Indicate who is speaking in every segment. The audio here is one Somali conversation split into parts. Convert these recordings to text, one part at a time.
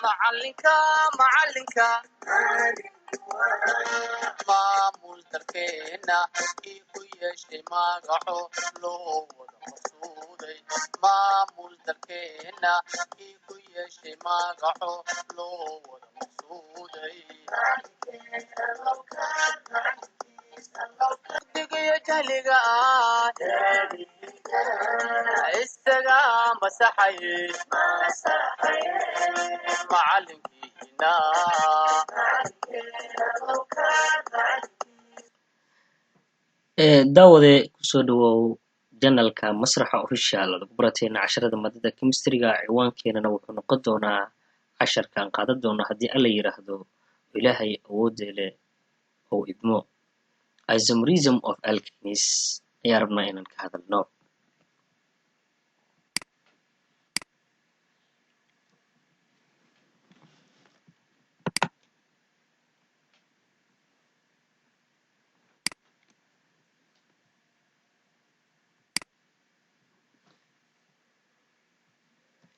Speaker 1: Macalinka, macalinka, maamul dalkeena kii ku yeeshay magaco loo wada maqsuuday, maamul dalkeena kii ku yeeshay magaco loo wada maqsuuday, mugdigiyo jahliga ah isaga masaxaye, macalinkiina.
Speaker 2: Daawade, kusoo dhawow janalka Masraxa Official lagu barateena casharada maadada chemistryga. Ciwaankeenana wuxuu noqon doonaa casharkaan qaadan doono haddii Alla yiraahdo, Ilaahay awoodee leh ou idmo, isomerism of alkanes ayaa rabnaa inaan ka hadalno.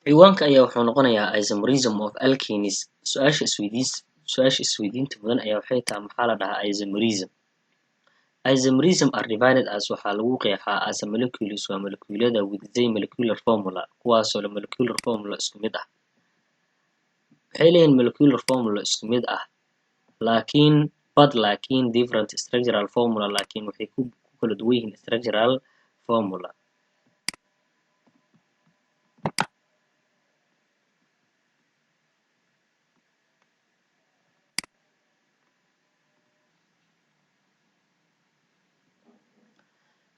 Speaker 2: Ciwaanka ayaa wuxuu noqonayaa isomerism of alkanes. Su-aasha isweydiis, su-aasha isweydiinta mudan ayaa waxay tahay, maxaa la dhahaa isomerism? Isomerism are divided as, waxaa lagu qeexaa as a molecules, waa molecuulada, with the molecular formula, kuwaasoo leh molecular formula isku mid ah. Waxay leeyihiin molecular formula isku mid ah, laakiin but laakiin different structural formula, laakiin waxay ku kala duwan yihiin structural formula.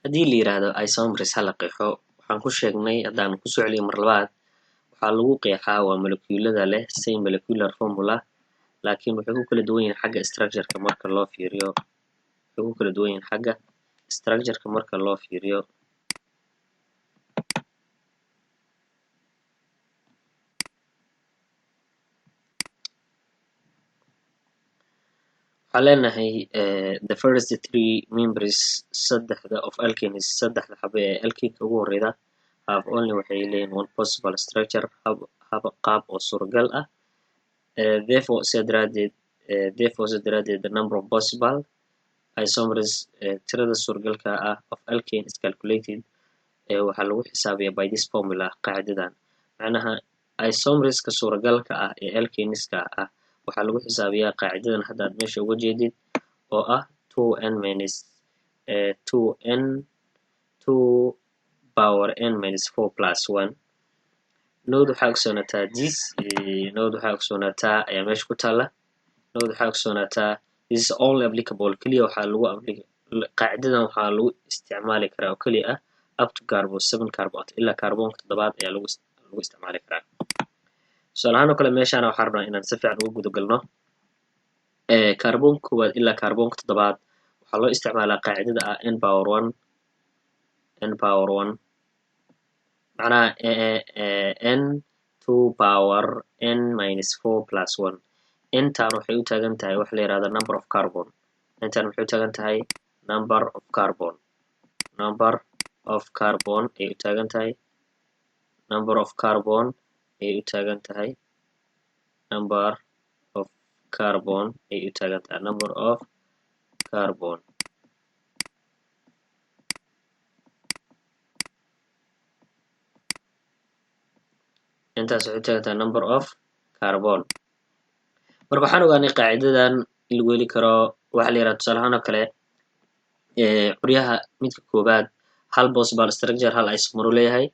Speaker 2: Haddii la yiraahdo isomers ha la qeexo, waxaan ku sheegnay, haddaan kusoo celiyo mar labaad, waxaa lagu qeexaa waa molecuulada leh same molecular formula, laakiin waxay ku kala duwan yihiin xagga structureka marka loo fiiriyo. Waxay ku kala duwan yihiin xagga structureka marka loo fiiriyo. Waxaan leenahay the first three members, saddexda, of alkanes, saddexda xabo ee alkaneka ugu horeyda, have only, waxay leeyihiin, one possible structure, hab hab qaab oo suuragal ah. Therefore, sidaa daraadeed, therefore, sidaa daraadeed, the number of possible isomers, tirada suuragalka ah, of alkane is calculated, waxaa lagu xisaabiyaa, by this formula, qaacidadan. Macnaha isomerska suuragalka ah ee alkaneska ah waxaa lagu xisaabiyaa qaacidadan hadda aad meesha uga jeedid, oo ah two n minus two n two power n minus four plus one. Note, waxaa ogsoonataa this, note, waxaa ogsoonataa ayaa meesha ku taala. Note, waxaa ogsoonataa, this is only applicable, keliya waxaa lagu qaacidadan waxaa lagu isticmaali karaa oo keliya ah up to carbon seven, carbon ilaa carbonka toddobaad ayaa lagu isticmaali karaa. Tusaale ahaan oo kale, meeshaana waxaan rabnaa inaan si fiican uga guda galno. Carbonka koowaad ilaa carbonka toddobaad waxaa loo isticmaalaa qaacidada ah n power one, n power one, macnaha n two power n minus four plus one. Intaan waxay u taagan tahay waxa la yihahda number of carbon. Intaan waxay u taagan tahay number of carbon, number of carbon ayay u taagan tahay, number of carbon ayay u taagan tahay, number of carbon ayay u taagan tahay, number of carbon. Intaas waxay u taagan tahay number of carbon. Marka waxaan ogaanay qaacidadan in lagu heli karo waxa la yihahda, tusaale ahaan oo kale, curyaha midka koowaad hal possible structure, hal isomer uu leeyahay.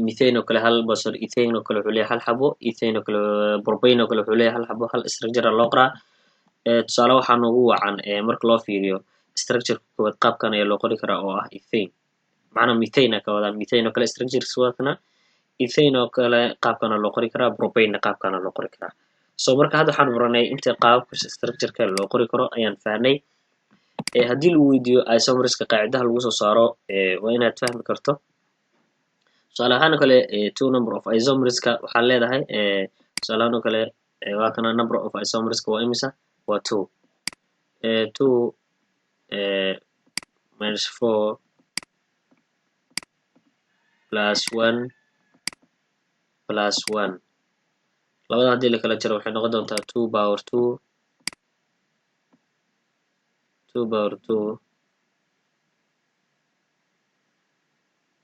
Speaker 2: Methane oo kale hal possible, ethane oo kale wuxuu leeyahay hal xabo, ethane oo kale, propane oo kale wuxuu leeyahay hal xabo, hal structure loo qoraa. Tusaale waxaa noogu wacan, marka loo fiiriyo structure koowaad, qaabkan ayaa loo qori karaa oo ah ethane, macnaha methane ka wadaa. Methane oo kale structures waa kana, ethane oo kale qaabkana loo qori karaa, propane qaabkana loo qori karaa. So marka hadda waxaan baranay inta qaababka structureka loo qori karo ayaan fahnay. Haddii lagu weydiiyo isomerska qaacidaha lagu soo saaro, waa inaad fahmi karto. Tusaale ahaan oo kale, two number of isomerska waxaa leedahay, tusaale ahaan oo kale, waa kana number of isomerska waa imisa? Waa two, two minus four plus one plus one. Labada haddii la kala jaro, waxay noqon doontaa two power two, two power two.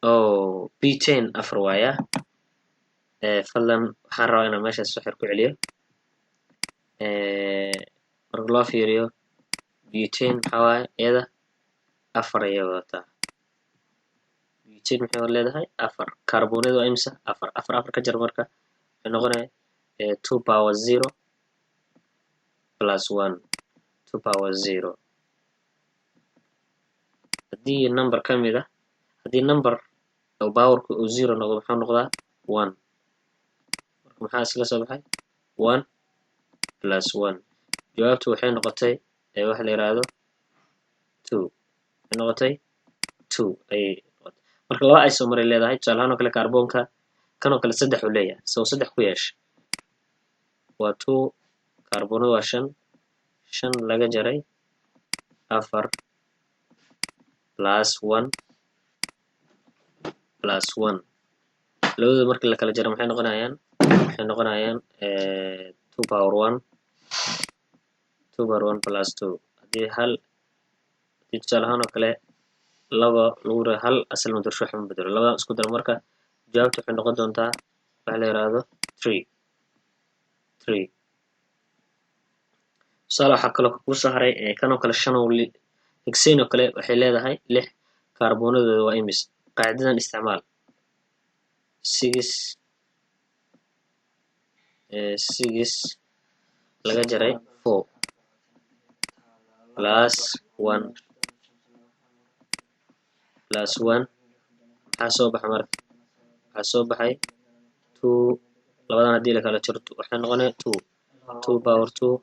Speaker 2: Oh, butane afar waaya. Fadlan, waxaan rabaa inaan meeshaas waxyar ku celiyo. Marka loo fiiriyo butane, maxaa waaye? Iyada afar ayay wadataa. Butane maxay leedahay? Afar. Kaarboonada waa imisa? Afar. Afar afar ka jar. Marka waxay noqonaya two power zero plus one, two power zero. Haddii number ka mid ah, haddii number oo powerka uu zero noqdo, muxuu noqdaa? One. Marka maxaa isla soo baxay? One plus one. Jawaabtu waxay noqotay waxa la yiraahdo two. Waxay noqotay two ayay noqotay. Marka laba isomer ay leedahay. Tusaale ahaan oo kale, kaarboonka kan oo kale saddex uu leeyahay. So saddex ku yeesha waa two. Kaarboonadu waa shan. Shan laga jaray afar plus one plus one. Labadooda markii la kala jaro, maxay noqonayaan? Waxay noqonayaan two power one, two power one plus two. Haddii hal, haddii tusaale ahaan oo kale laba lagu daro hal, asal ma darsho, wax ma bedelo. Labadan isku daro. Marka jawaabta waxay noqon doontaa waxa la yiraahdo three, three. Tusaale waxaa kaloo kusoo haray kan oo kale shan oo hexane oo kale waxay leedahay lix. Kaarboonadooda waa imis? Qaacidadan isticmaal. Six, six laga jaray four plus one plus one. Maxaa soo baxa? Marka waxaa soo baxay two. Labadan haddii la kala jaro, waxay noqonaya two, two power two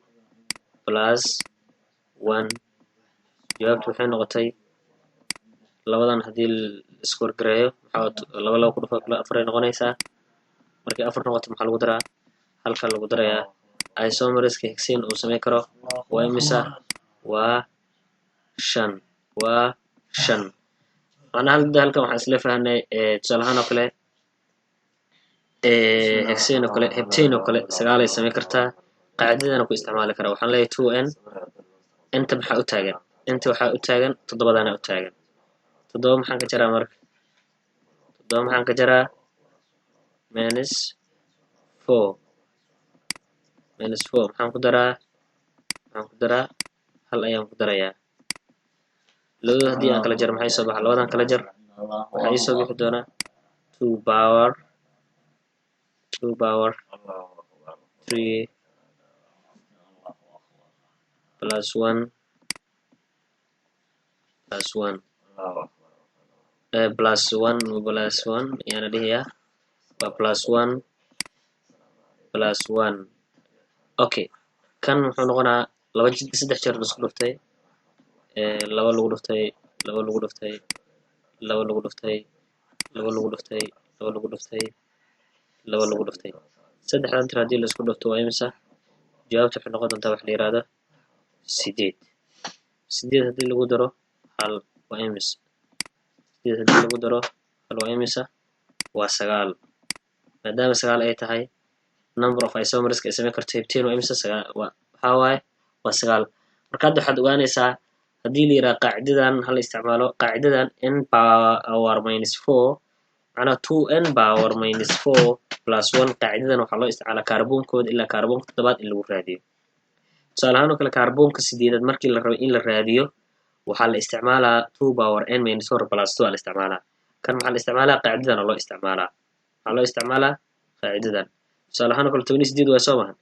Speaker 2: plus one. Jawaabtu waxay noqotay, labadan haddii la isku wargareeyo, maxaa? Laba laba ku dhufo afar ay noqonaysaa. Markay afar noqoto, maxaa lagu daraa? Halka lagu darayaa. Isomerska hexane uu sameyn karo waa imisa? Waa shan, waa shan. Macnaha hadda halkan waxaan isla fahnay, tusaale ahaan oo kale, hexane oo kale, heptane oo kale sagaalay sameyn kartaa. Qaacidadana ku isticmaali karaa. Waxaan leeyahay two n. Inta maxaa u taagan? Inta waxaa u taagan toddobadana u taagan. Toddoba maxaan ka jaraa? Marka toddoba maxaan ka jaraa? Minus four. Minus four maxaan ku daraa? Maxaan ku daraa? Hal ayaan ku darayaa. Labadooda haddii aan kala jaro, maxay soo baxa? Labadan kala jar, waxaa ii soo bixi doonaa two power three plus one plus one, plus one plus one ayaana dhihayaa. Waa plus one plus one. Okay, kan muxuu noqonaa? Laba, saddex jeer la isku dhuftay, laba lagu dhuftay laba, lagu dhuftay laba, lagu dhuftay laba, lagu dhuftay laba, lagu dhuftay laba, lagu dhuftay. Saddexdan tir haddii la isku dhufto, waa imisa? Jawaabta waxay noqon doontaa wax la yiraahdo sideed. Sideed haddii lagu daro hal, waa imis? Sideed haddii lagu daro hal, waa imisa? Waa sagaal. Maadaama sagaal ay tahay, number of isomerska ay samayn karto heptane waa imisa? Sagaal. Waa waxaa waaye waa sagaal. Marka hadda waxaad ogaanaysaa, haddii la yiraahdo qaacidadan hala isticmaalo, qaacidadan n power minus four, macnaha two n power minus four plus one, qaacidadan waxaa loo isticmaalaa kaarboonkooda ilaa kaarboonka toddobaad in lagu raadiyo. Tusaale ahaan oo kale, kaarboonka sideedaad markii la rabo in la raadiyo, waxaa la isticmaalaa two power n minus four plus two aa la isticmaalaa. Kan maxaa la isticmaalaa? Qaacidadana loo isticmaalaa. Waxaa loo isticmaalaa qaacidadan. Tusaale ahaan oo kale, 18 waa soo mahan.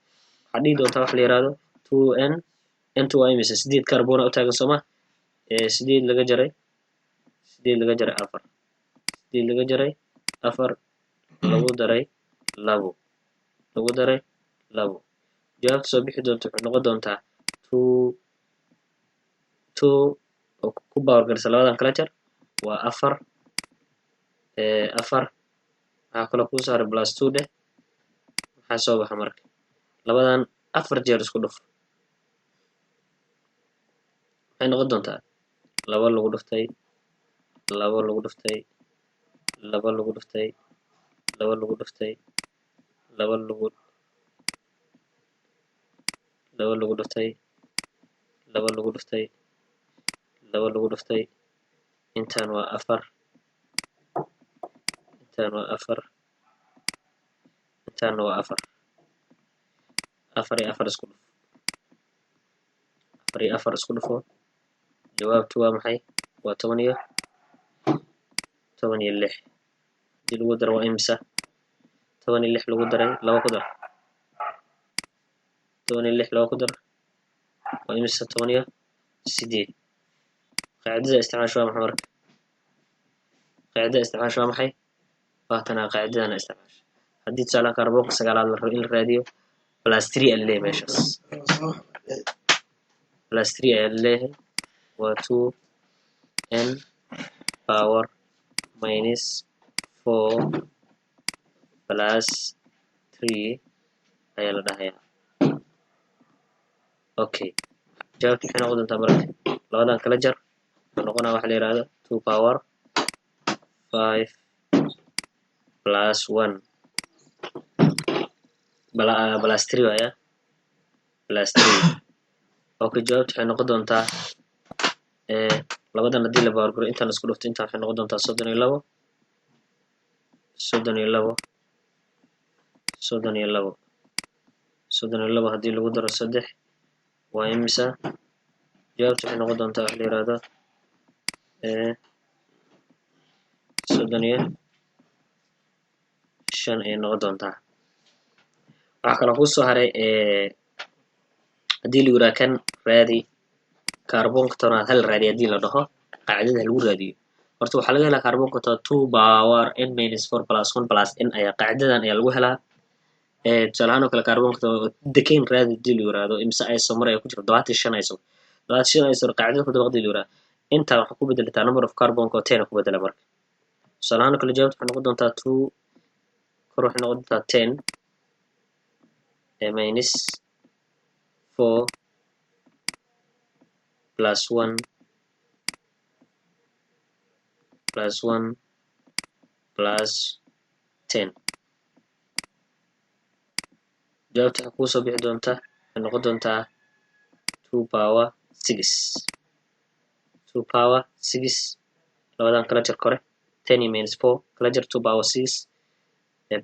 Speaker 2: Waxaad dhihi doontaa waxa la yiraahdo two n. N-tu waa imisa? Sideed kaarboona u taagan, soo ma? Sideed laga jaray, sideed laga jaray afar, sideed laga jaray afar, lagu daray labo, lagu daray labo. Jawaabta soo bixi doonta waxay noqon doontaa two, two oo ku power garisa. Labadan kala jar, waa afar. Afar waxaa kaloo kuu saaray plus two dheh. Maxaa soo baxa? Marka labadan afar jeer isku dhuf, maxay noqon doontaa? Laba lagu dhuftay laba, lagu dhuftay laba, lagu dhuftay laba, lagu dhuftay Laba lagu laba lagu dhuftay laba lagu dhuftay laba lagu dhuftay, intaan waa afar, intaan waa afar, intaanna waa afar. Afar iyo afar isku dhuf, afar iyo afar isku dhufo. Jawaabtu waa maxay? Waa 16. Hadii lagu daro waa imisa? 16 lagu daray laba ku dar, 16 laba ku dar waa imisa? 18. Qaacidada isticmaasha waa maxay marka? Qaacidada isticmaasha waa maxay? Waatanaa qaacidadana isticmaasha. Haddii tusaalaha kaarboonka sagaalaad la rabo in la raadiyo, plus three ayaa laleeyahay meeshaas, plus three ayaa laleeyahay. Waa two n power minus four plus three ayaa la dhahayaa. Okay, jawaabta waxay noqon doontaa marka, labadan kala jar, wuxuu noqonaa waxa la yihahdo two power five plus one plus three waaya, plus three. Okay, jawaabta waxay noqon doontaa, labadan haddii la power garo, intaan isku dhufto, intaan waxay noqon doontaa 32, 32, 32. 32 haddii lagu daro saddex waa imisa? Jawaabta waxay noqon doontaa waxa la yihahdo 35 ayay noqon doontaa. Waxaa kaloo kusoo haray, haddii lagu yiraha kan raadi, kaarboonka tobnaad hala raadiyo haddii la dhaho, qaacidada ha lagu raadiyo. Horta waxaa laga helaa kaarboonka tobnaad two power n minus four plus one plus n ayaa qaacidadan ayaa lagu helaa. Tusaale ahaan oo kale, kaarboonka tobnaad decane raadi haddii lagu yiraahdo, imisa isomer ayaa ku jira? 75 isomer. 75 isomer qaacidada ku dabaq hadii lagu yiraahdo, intaa waxaa ku bedelataa number of carbonka oo 10 ku bedela. Marka tusaale ahaan oo kale, jawaabta waxay noqon doontaa two, kor waxay noqon doontaa 10 minus four plus one plus one plus 10. Jawaabta waxay kuusoo bixi doontaa, waxay noqon doontaa two power six, two power six. Labadan kala jar kore, 10 iyo minus four kala jar, two power six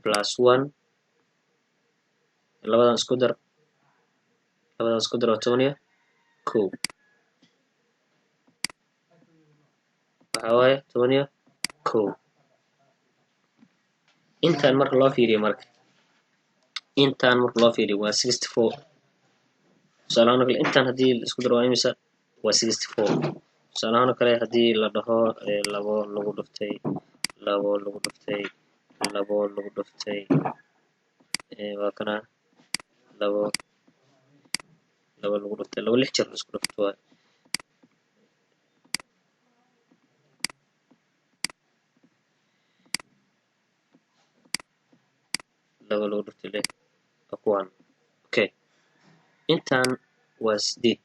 Speaker 2: plus one. Labadan isku dar, labadan isku dar, waa 11. Waxa waaye 11. Intaan marka loo fiiriyo, marka intaan marka loo fiiriyo waa 64. Tusaale ahaan oo kale, intaan haddii la isku daro waa imisa? Waa 64. Tusaale ahaan oo kale, haddii la dhaho labo lagu dhuftay labo lagu dhuftay labo lagu dhuftay, waa kana, labo labo lagu dhuftay labo, lix jeer la isku dhufto waay. Labo lagu dhuftay lix waa kuwan. Okay, intaan waa sideed.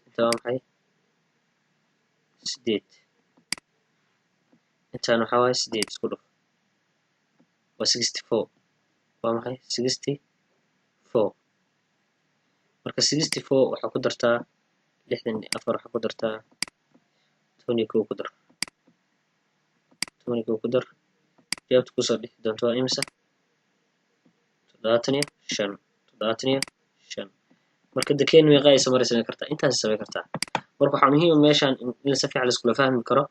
Speaker 2: Intaan waa maxay? Sideed. Intaan waxaa waaye sideed, isku dhuf waa 64. Waa maxay 64? Marka 64 waxaa ku dartaa 64, waxaa ku dartaa 11, ku dar 11, ku dar. Jawaabta kusoo dhixi doonto waa imisa? 75, 75. Marka decane meeqa ay samaray samayn kartaa? Intaas samayn kartaa. Marka waxaa muhiim ah meeshaan in si fiican laiskula fahmi karo.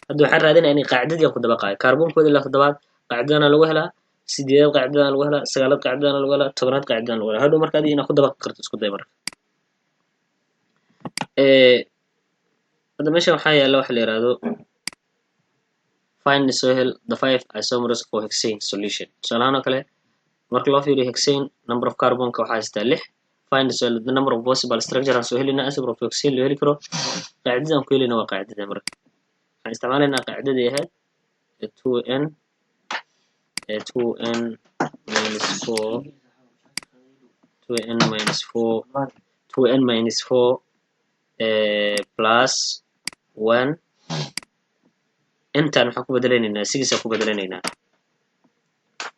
Speaker 2: Hadda waxaan raadinaya inay qaacidadii aan ku dabaqaayo. Kaarbonkooda ilaa toddobaad qaacidadana lagu helaa, sideedaad qaacidadana lagu helaa, sagaalaad qaacidadana lagu helaa, 10aad qaacidadana lagu helaa. Hadhow marka adiga inaad ku dabaqi karto isku day. Marka hadda meeshan waxaa yaala waxa la yihahdo find, soo hel the five isomers for hexane solution. Tusaale ahaan oo kale, marka loo fiiriyo hexane, number of carbonka waxaa haystaa lix. Find, soo hel the number of possible structure aan soo helina isomer of hexane loo heli karo. Qaacidada aan ku helina waa qaacidada. Marka waxaan isticmaalaynaa qaacidadii ahayd two n two n minus four, two n minus four, two n minus four plus one. Intaan waxaan ku bedelanaynaa six aan ku bedelanaynaa,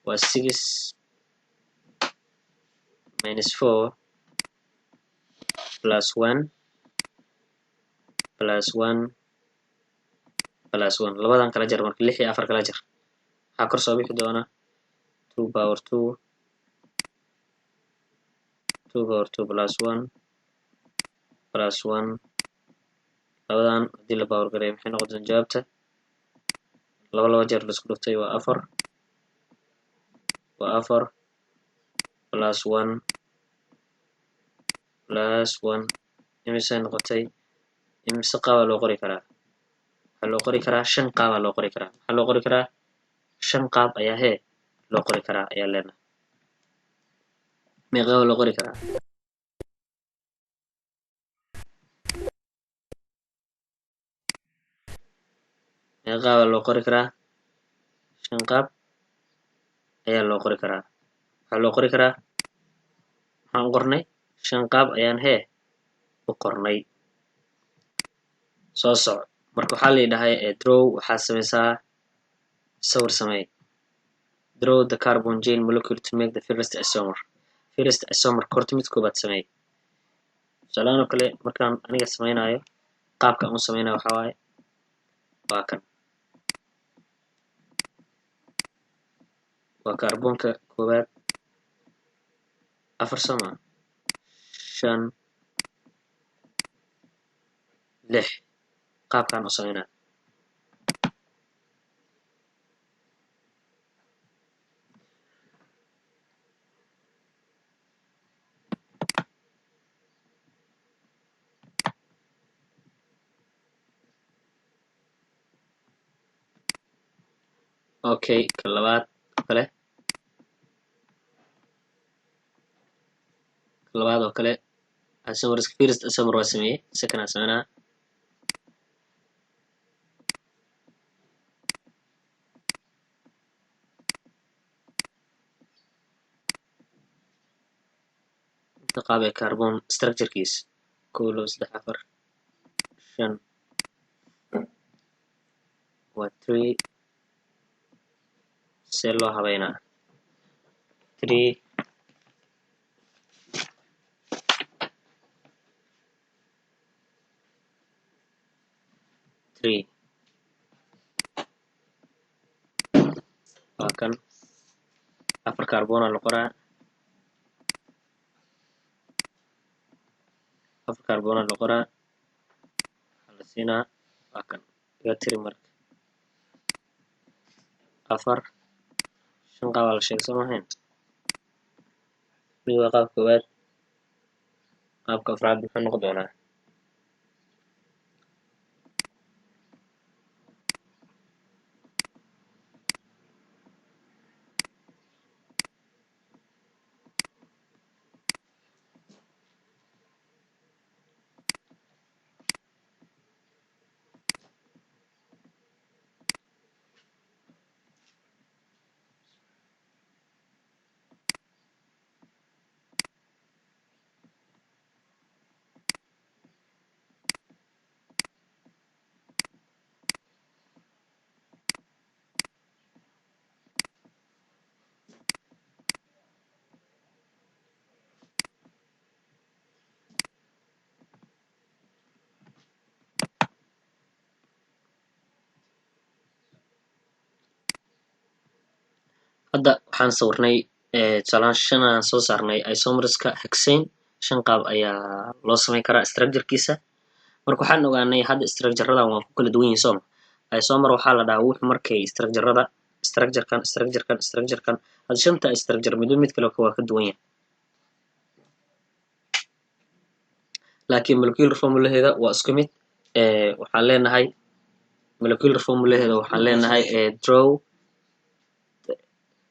Speaker 2: waa six. minus 4 plus 1 plus 1 plus 1. Labadan kala jar marka, lix iyo afar kala jar. Waxaa kor soo bixi doona 2 power 2, 2 power 2 plus 1 plus 1. Labadan haddii la power gareeyo, maxay noqon doontaa jawaabta? Laba laba jeer la isku dhuftay waa afar, waa afar plus 1 plus 1. Imisay noqotay? Imise qaabaa loo qori karaa? Waxaa loo qori karaa shan qaabaa loo qori karaa. Maxaa loo qori karaa? Shan qaab ayaa hee loo qori karaa ayaa leenahay. Meeqa loo qori karaa? Meeqa qaabaa loo qori karaa? Shan qaab ayaa loo qori karaa. Waxaa loo qori karaa, maxaan u qornay? Shan qaab ayaan hee u qornay. Soo soco. Marka waxaa la yidhahay draw, waxaad sameysaa sawir samey. Draw the carbon chain molecule to make the first isomer. First isomer horta mid koobaad sameey. Tusaalahaan oo kale, markaan aniga sameynayo, qaabka aan u sameynayo waxaa waaye waa kan, waa kaarboonka koowaad, afar soma, shan, lix, qaabkaan u sameynaa. Okay, ka labaad oo kale, ka labaad oo kale isomer. First isomer waa sameeyey, second aan sameynaa. Inta qaab ee carbon structurekiis: kow, labo, saddex, afar, shan, waa three. See loo habeynaa? Three, three, waa kan, afar carbona la qoraa, afar carbona la qoraa, waxaa la siinaa waa kan. Iga tiri marka, afar, shan qaabaa la sheegay, soo mahayn? Mid waa qaab koowaad, qaabka afraad muxuu noqon doonaa? Hadda waxaan sawirnay, tusaalahaan, shan aan soo saarnay isomerska hexane. Shan qaab ayaa loo samayn karaa structurekiisa. Marka waxaan ogaanay hadda structureradan waa ku kala duwan yihiin, sooma? Isomer waxaa la dhahaa wuxuu markay structurerada, structurekan, structurekan, structurekan, hadda shanta structure midba mid kale waa ka duwan yahay, laakiin molecular formulaheeda waa isku mid. Waxaan leenahay molecular formulaheeda, waxaan leenahay draw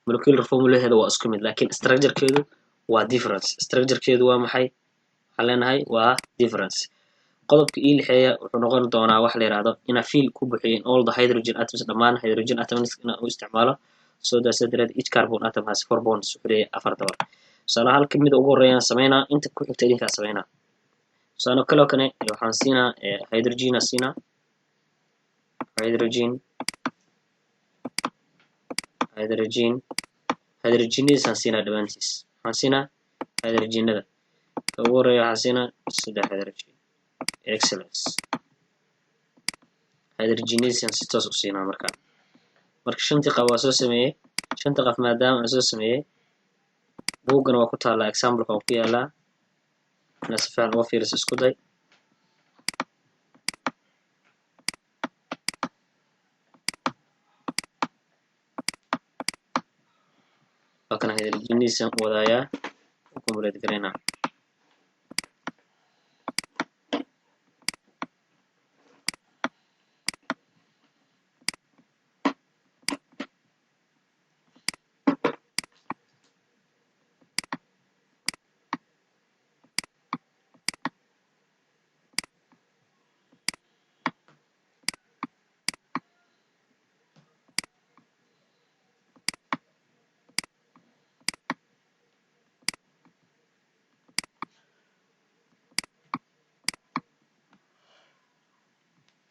Speaker 2: molecular formulaheeda waa isku mid, laakiin structurekeedu waa difference. Structurekeedu waa maxay? Waxaan leenahay waa difference. Qodobka ii lixeeya wuxuu noqon doonaa wax la yihahdo inaa fill ku buxiyo in all the hydrogen atoms, dhammaan hydrogen atoms inaan u isticmaalo. So that's dareed each carbon atom has four bonds, wuxuu leeyahay afar dabar. Tusaale, halka mida ugu horeeyaan sameynaa, inta ku xigta idinkaa sameynaa. Tusaale kaloo kane waxaan siinaa hydrogen aan siinaa, hydrogen, hydrogen, hydrogenadiisaan siinaa dhammaantiis. Waxaan siinaa Hydrogenada ka ugu horeeya waxaa siinaa saddex hydrogen. Excellence. Hydrogenation si toos u siinaa markaa. Marka shantii qaf waa soo sameeyey. Shanta qaf maadaama aan soo sameeyey, buuggana waa ku taallaa, exampleka waa ku yaalaa. Inaad si fiican uga fiiriso isku day. Waa kana, hydrogenation wadaayaa, u complete garaynaa.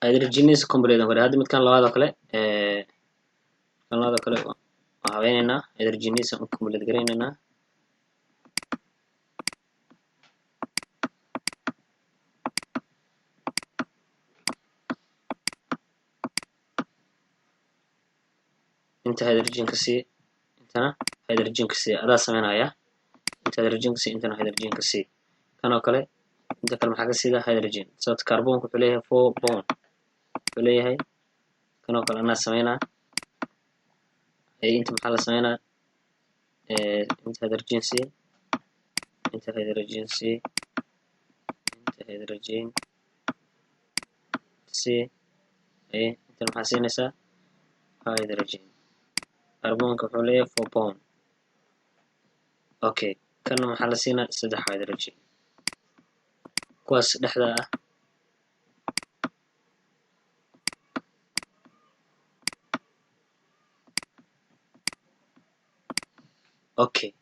Speaker 2: Hydrogenation complete aan hadda. Midkan labaad oo kale, kan labaad oo kale waa habeyneynaa, hydrogenation u complete garayneynaa. Inta hydrogen ka sii, intana hydrogen ka sii, adaa sameynaya. Inta hydrogen ka sii, intana hydrogen ka sii. Kan oo kale inta kale maxaa ka siida? Hydrogen, sababta carbonka wuxuu leeyahay four bond wuxuu leeyahay. Kan oo kale anaa sameynaa. Inta maxaa la sameynaa? Inta hydrogen sii, inta hydrogen sii, inta hydrogen sii. Inta maxaa siinaysaa? Hydrogen. Carbonka wuxuu leeyahay four bond. Okay, kana maxaa la siinaa? Saddex hydrogen, kuwaas dhexda ah. Okay,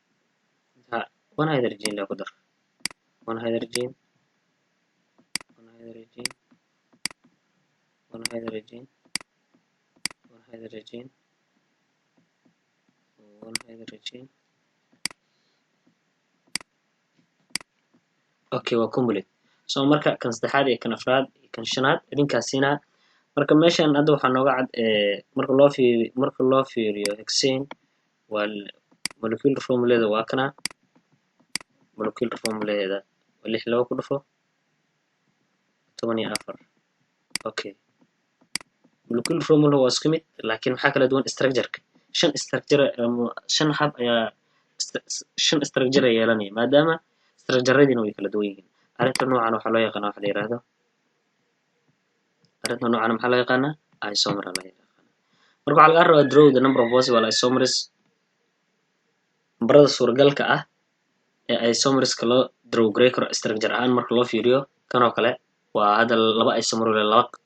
Speaker 2: one hydrogen la ku dar, one hydrogen, one hydrogen, one hydrogen, one hydrogen, one hydrogen. Okay, waa complete. So marka kan saddexaad iyo kan afraad iyo kan shanaad idinkaas siinaa. Marka meeshan hadda waxaa nooga cad, marka loo fiiriyo hexane, waa molecular formulaeda waa kana. Molecular formulaheeda waa lix laba ku dhufo 14. Okay, molecular formula waa isku mid, laakiin maxaa kala duwan? Structureka. Shan structure, shan hab ayaa, shan structure ay yeelanaya, maadaama structuradiina way kala duwan yihiin. Arrinta noocan waxaa loo yaqaanaa, waxa la yihahdo, arrinta noocan maxaa loo yaqaanaa? Isomer loo yaqaanaa. Marka waxaa laga rabaa draw the number of possible isomers, nambarada suuragalka ah ee isomerska loo draw garay karo structure ahaan. Marka loo fiiriyo kan oo kale, waa hadda laba isomer,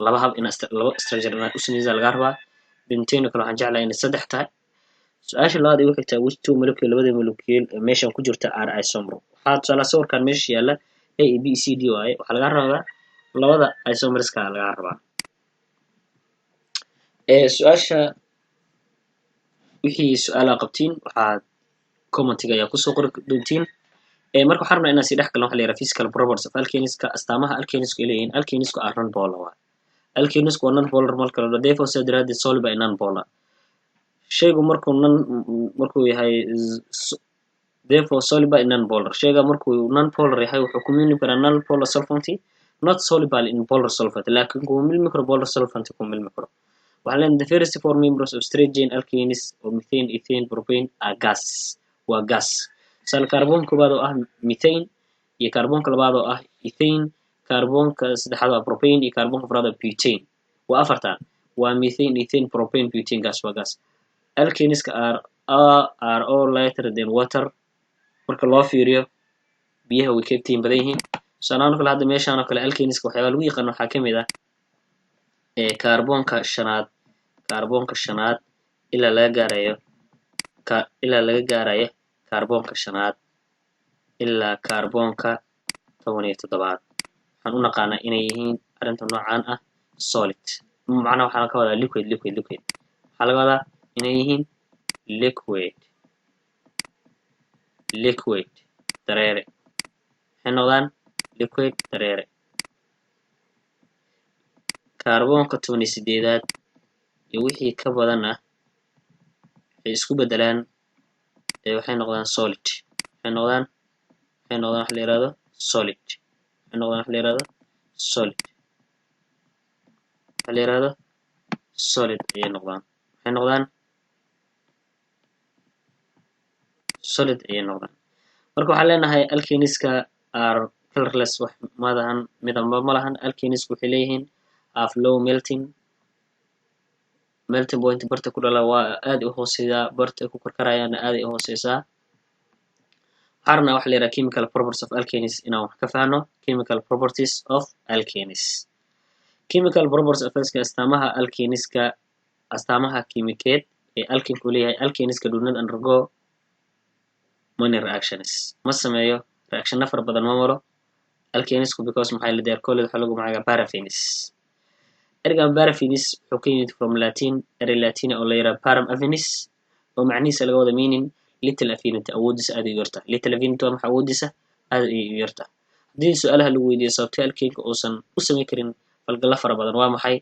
Speaker 2: laba hab in laba structure inaad u sameysaa lagaa rabaa. Pentane oo kale waxaan jeclahay inay saddex tahay. Su-aasha labaad igu xigtaa: which two molecule, labada molecule ee meeshan ku jirta, are isomer? Waxaa tusaale sawirkan meesha yaalla A B C D waaye. Waxaa lagaa rabaa labada isomerska lagaa rabaa. Su-aasha, wixii su-aalaha qabtiin waxaad commentiga ayaa kusoo qori doontiin. Marka waxaan rabnaa inaan sii dhex galno waxa la yidhaha physical properties of alkaneska, astaamaha alkanesku ay leeyihiin. Alkanesku are non polar waay. Alkanesku waa non polar marka la dhaho, therefore, sidaa daraaddeed, soluble by non polar. Shaygu markuu non markuu yahay, therefore soluble in non polar, shayga markuu non polar yahay wuxuu ku milmi karaa non polar solvent, not soluble in polar solvent, laakiin kuma milmi karo polar solvent, kuma milmi karo. Waxaan leenahay the first four members of straight chain alkanes oo methane, ethane, propane are gas, waa gas. Tusaale, kaarboonka koowaad oo ah methane iyo kaarboonka labaad oo ah ethane, kaarboonka saddexaad waa propane iyo kaarboonka afraad oo butane, waa afartan, waa methane, ethane, propane, butane, gas, waa gas. Alkaneska are all lighter than water. Marka loo fiiriyo biyaha way ka iftiin badan yihiin. Tusaalahaan oo kale, hadda meeshaan oo kale alkaneska waxyaabaa lagu yaqaan waxaa kamid ah kaarboonka shanaad, kaarboonka shanaad ilaa laga gaarayo kaarboonka shanaad ilaa kaarboonka 17aad waxaan u naqaanaa inay yihiin arrinta noocan ah solid. Macnaha waxaa ka wadaa liquid, liquid, liquid. Waxaa laga wadaa inay yihiin liquid, liquid. Dareere waxay noqdaan, liquid, dareere. Kaarboonka 18aad iyo wixii ka badan ah waxay isku bedelaan, waxay noqdaan solid. Waxay noqdaan wax la yihahdo solid. Waxay noqdaan wax la yihahdo solid. Waxa la yihahdo solid ayay noqdaan. Waxay noqdaan solid ayay noqdaan. Marka waxaan leenahay alkaneska are colorless, wax madahan, midamba ma lahan. Alkanesku waxay leeyihiin have low melting point. Barta ku dhala waa aad u hooseydaa, barta ay ku karkarayaanna aad ay u hooseysaa. Waxaan rabnaa waxa la yidhaha chemical properties of alkanes inaan wax ka fahno. Chemical properties of alkanes. Chemical properties of alkanes, astaamaha alkaneska, astaamaha kiimikeed ee alkanku leeyahay. Alkaneska do not undergo many reactions, ma sameeyo reactionna fara badan ma maro alkanesku, because maxaa yeelay they are called, waxaa lagu magacaabaa paraffins. Ereygan paraffins wuxuu ka yimid from Latin, erey Latina oo la yidhaha parum affinis, oo macnihiisa laga wada meaning little affinity, awoodiisa aad ay u yarta. Little affinity waa maxay? Awoodiisa aad ay u yarta. Haddii su-aalaha lagu weydiiyo sababtee alkaneka uusan u samayn karin falgalla fara badan, waa maxay?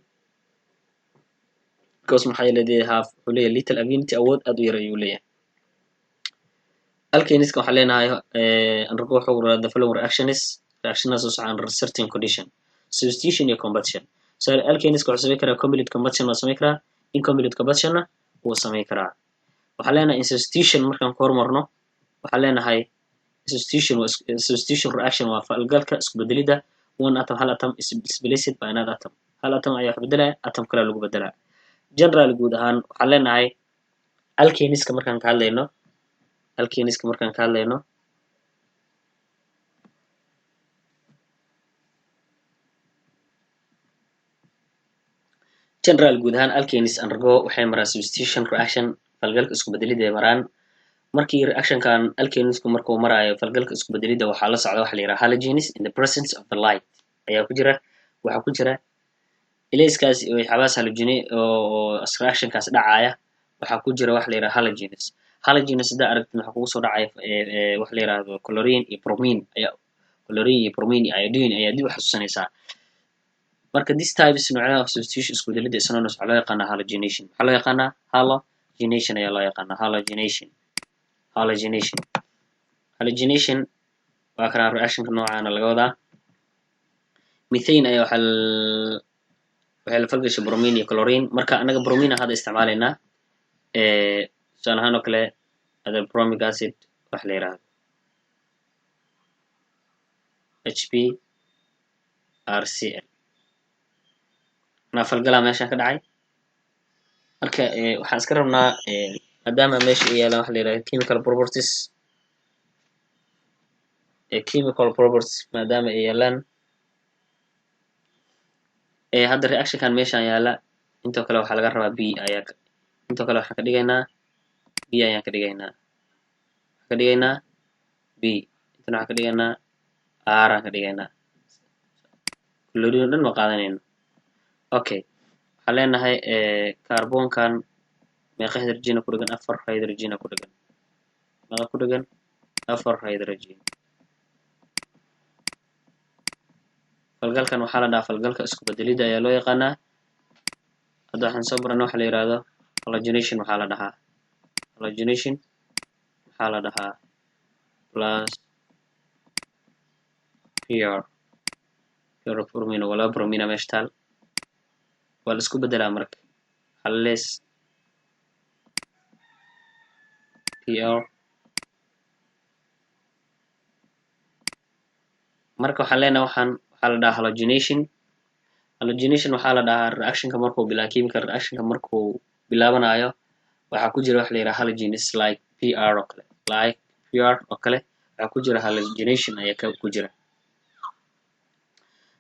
Speaker 2: Because maxaa yeelay they have, wuxuu leeyahay little affinity, awood aad u yar ayuu leeyahay. Alkaneska waxaan leenahay undergo, wuxuu the following reactions, reactionadas oo socon under certain condition: substitution iyo combustion. So alkaneska wuxuu samayn karaa complete combustion waa samayn karaa, incomplete combustion-na wuu samayn karaa. Waxaan leenahay in substitution markaan ku hormarno, waxaan leenahay substitution waa substitution reaction waa falgalka isku bedelidda. One atom, hal atom, is displaced by another atom, hal atom ayaa wax bedelaya, atom kale lagu bedelaa. General, guud ahaan, waxaan leenahay alkaneska markaan ka hadlayno, alkaneska markaan ka hadlayno, general, guud ahaan, alkanes undergo, waxay maraan substitution reaction, falgalka isku bedelidda ay maraan. Markii reactionkan alkanesku markuu maraayo falgalka isku bedelidda, waxaa la socda waxa la yidhaha halogens in the presence of the light ayaa ku jira. Waxaa ku jira ilayskaas iyo waxyaabahaas halogene oo reactionkaas dhacaya. Waxaa ku jira waxa la yidhaha halogens. Halogens haddaa aragtid, waxaa kugu soo dhacaya waxa la yidhahdo chlorine iyo bromine ayaa, chlorine iyo bromine iyo iodine ayaa dib u xasuusanaysaa. Marka this types, noocyada of substitution, isku bedelidda, is known as, waxaa loo yaqaanaa halogenation. Waxaa loo yaqaanaa halogenation ayaa loo yaqaanaa. Halogenation, halogenation, halogenation waa kanaa. Reactionka noocaana laga wadaa. Methane ayaa waxay la falgashay bromine iyo chlorine. Marka anaga bromine hadda isticmaalaynaa. Tusaale ahaan oo kale ada bromic acid wax la yihahdo, HBrCl, manaa falgalaa meeshan ka dhacay. Marka waxaan iska rabnaa, maadaama meesha ay yaalaan waxa la yihahdo chemical properties, chemical properties maadaama ay yaalaan, hadda reactionkan meeshan yaala intoo kale waxaa laga rabaa b ayaa, intoo kale waxaan ka dhigaynaa b ayaan ka dhigaynaa. Waxaan ka dhigaynaa b, intana waxaan ka dhigaynaa r aan ka dhigaynaa. Chlorine o dhan ma qaadanayno. Okay, waxaan leenahay carbonkan meeqa hydrogena ku dhagan? Afar hydrogena ku dhagan. Meeqa ku dhagan? Afar hydrogen. Falgalkan waxaa la dhahaa falgalka isku bedelidda ayaa loo yaqaanaa. Hadda waxaan soo baranay waxa la yihahdo halogenation. Waxaa la dhahaa halogenation, waxaa la dhahaa plus Br, Br bromine, waa laba bromine meesha taal, waa la isku bedelaa. Marka waxaa la lees Br. Marka waxaan leenahay waxaa la dhahaa halogenation. Halogenation waxaa la dhahaa reactionka markuu bilaa, chemical reactionka markuu bilaabanayo, waxaa ku jira waxa la yidhaha halogens like Br oo kale, like Br oo kale waxaa ku jira, halogenation ayaa ku jira.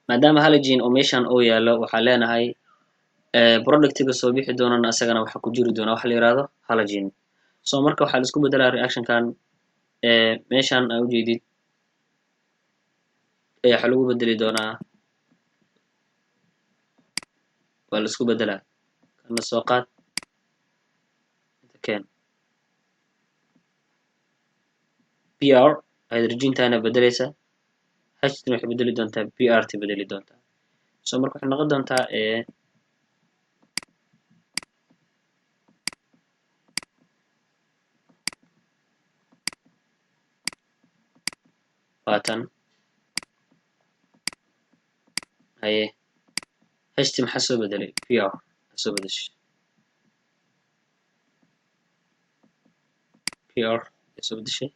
Speaker 2: Maadaama halogen oo meeshan uu yaalo, waxaa leenahay productiga soo bixi doonana asagana waxaa ku jiri doona waxa la yihahdo halogen. So marka waxaa la isku bedelaa reactionkan meeshan aa ujeedid ayaa waxaa lagu bedeli doonaa. Waa la isku bedelaa. Kana soo qaad, inta keen, Br Hydrogentana bedeleysa, H-tuna waxay bedeli doontaa Br t bedeli doontaa. So marka waxay noqon doontaa waatan. Haye, H-t maxaa soo bedelay? Br soo bedeshay, Br soo bedeshay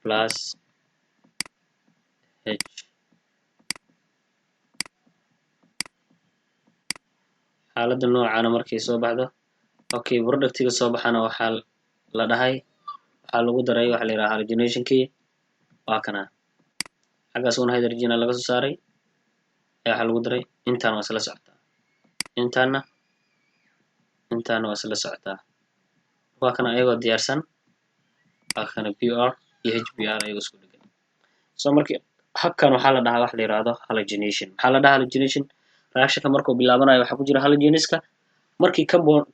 Speaker 2: plus H. Xaaladda noocaana markay soo baxdo, okay, productiga soo baxana waxaa la dhahay waxaa lagu daray waxa la yidhaha halogenationkii. Waa kana, xaggaas una hydrogena laga soo saaray ayaa waxaa lagu daray. Intaan waa isla socotaa, intaana waa isla socotaa. Waa kana ayagoo diyaarsan, waa kana Br iyo HBr ayagoo isku dhegan. So markii habkan waxaa la dhahaa waxa la yihahdo halogenation. Maxaa la dhahaa halogenation? Reactionka markuu bilaabanayo waxaa ku jira halogeniska. Markii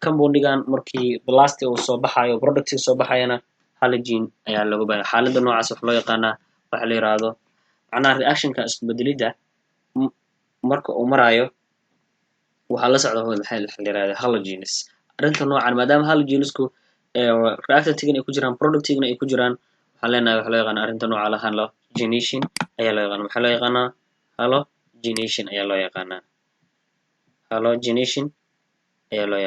Speaker 2: compoundigan, markii blasti uu soo baxayo, productiga soo baxayana, halogen ayaa looga baahaya. Xaaladda noocaas waxa loo yaqaanaa waxa la yihahdo, macnaha, reactionka isku bedelidda marka uu marayo waxaa la socda maxaa la yihahda halogens. Arrinta noocan, maadaama halogenisku reactantigana ay ku jiraan, productigana ay ku jiraan, waxaan leenahay waxa loo yaqaana arrinta nooca la halogenation ayaa loo yaqaana. Maxaa loo yaqaanaa? Halogenation ayaa loo yaqaanaa, halogenation ayaa loo.